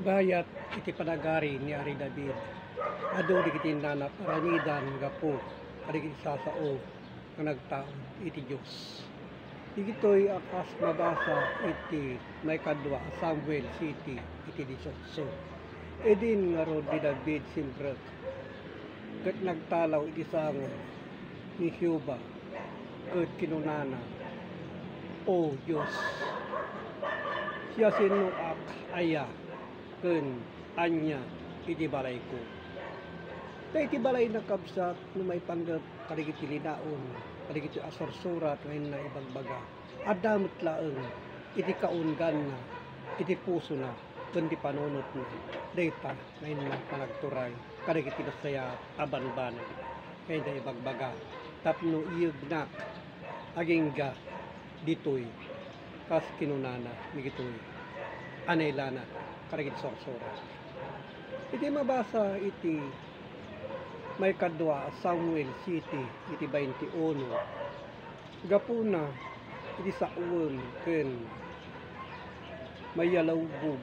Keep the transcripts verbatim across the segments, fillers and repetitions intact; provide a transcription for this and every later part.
Bayat iti panagari ni Ari David, adu dagiti nanap-aramidan gapu kadagiti sasao nga nagtaud iti Dios. Dagitoy a kas mabasa iti maikadua a Samuel siyete iti dieciocho. Idin ngarud ni David simrek ket nagtalaw iti sango ni Jehovah ket kinunana, "O Dios, siasinoak aya ken ania iti balayko?" Ta iti balayna, kabsat, no maipanggep kadagiti linaon, kadagiti a sursurat nga inna ibagbaga, adda met laeng iti kaungganna, iti pusona, ken ti panunotna dayta nga inna panagturay kadagiti nasayaat a banbanag nga inna ibagbaga tapno iyegnak agingga ditoy, kas kinunana dagitoy a nailana kadagiti sursurat. Iti mabasa iti maikadua a Samuel siyete iti bainti uno, gapuna iti saoem ken mayalubog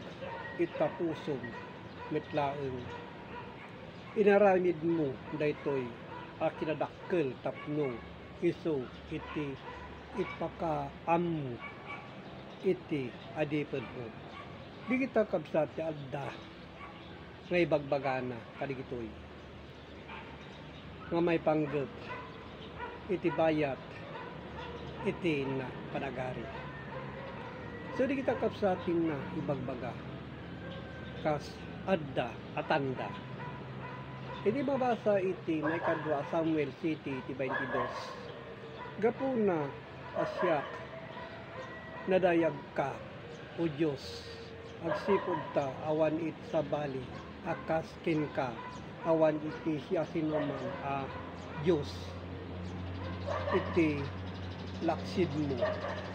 iti pusom met laeng, inaramidmo daytoy a kinadakkel tapno isu iti ipakaammo iti adipenmo. Dagita, kabsat, ti adda nga ibagbagana kadagitoy nga maipanggep iti bayat iti inna panagari. So, dagita, kabsat, ti inna ibagbaga kas adda a tanda. Iti mabasa iti maikadua a Samuel siyete iti baintidos, gapuna a siak, nadayagka, O Dios, agsipud ta awan iti sabali a kas kenka, awan iti siasinoman a dios iti laksidmo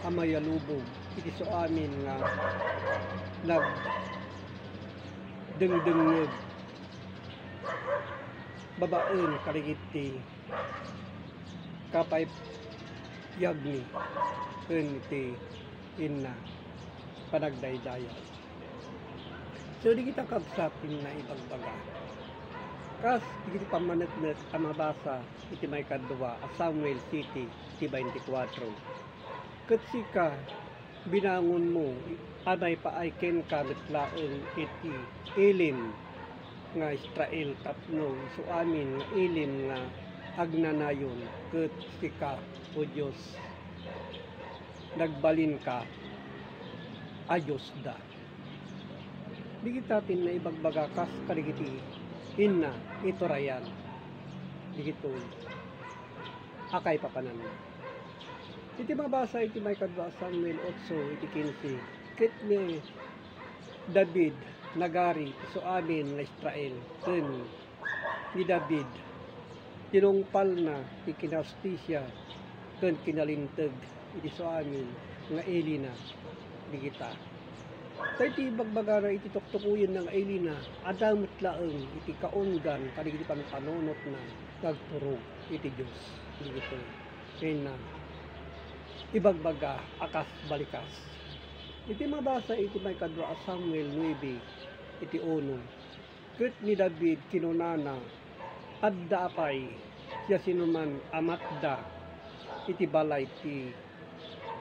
a mayalubog iti suamin nga nagdengdengngeg babaen kadagiti kapaypayagmi ken ti inna panagdaydayaw. So, dagita, kabsat, ti inna ibagbaga. Kas dagiti pammaneknek a mabasa iti maikadua a Samuel siyete ti baintikwatro. Ket sika, binangonmo a maipaay kenka met laeng iti ilim nga Israel tapno isu amin nga ilim nga agnanayon, ket sika, O Dios, nagbalinka a Diosda. Dagita ti inna ibagbaga kas kadagiti inna iturayan dagitoy a kaipapananna. Iti mabasa iti maikadua a Samuel otso iti kinse, ket ni David nagari isu amin nga Israel, ken ni David tinungpalna ti kinahustisia ken kinalinteg iti isu amin nga ilina dagita. Ta iti ibagbagana iti tuktukoyenna nga ilina, adda met laeng iti kaunggan kadagiti panpanunotna nga agturong iti Dios dagitoy nga inna ibagbaga a kas balikas. Iti mabasa iti maikadua a Samuel nuebe iti uno, ket ni David kinunana, "Adda pay siasinoman a matda iti balay ti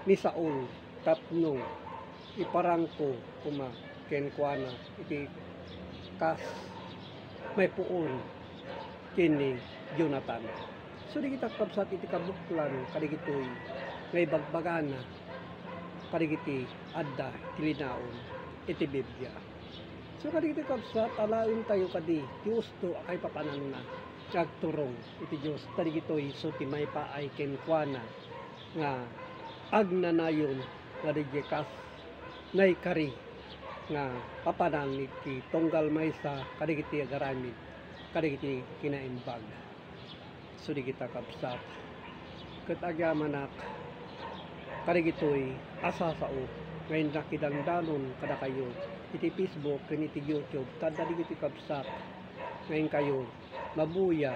ni Saul tapno iparangko koma kenkuana iti kas maipuon ken ni Jonatan." So, dagita, kabsat, iti kabuklan kadagitoy nga ibagbagana kadagiti adda iti linaon iti Biblia. So, kadagiti, kabsat, alaentayo kadi ti usto a kaipapananna nga agturong iti Dios, ta dagitoy isu ti maipaay kenkuana nga agnanayon nga daydiay kas naikari nga papanan iti tunggal maysa kadagiti agaramid kadagiti kinaimbag. So, dagita, kabsat, ket agyamanak kadagitoy a sasao nga innakidandanon kadakayo iti Facebook ken iti YouTube, ta adda dagitoy, kabsat, nga inkayo mabuya,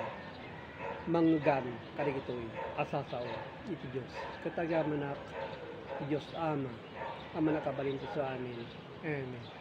mangngeg kadagitoy a sasao iti Dios. Ket agyamanak ti Dios Ama a Mannakabalin ti isu amin. Amen.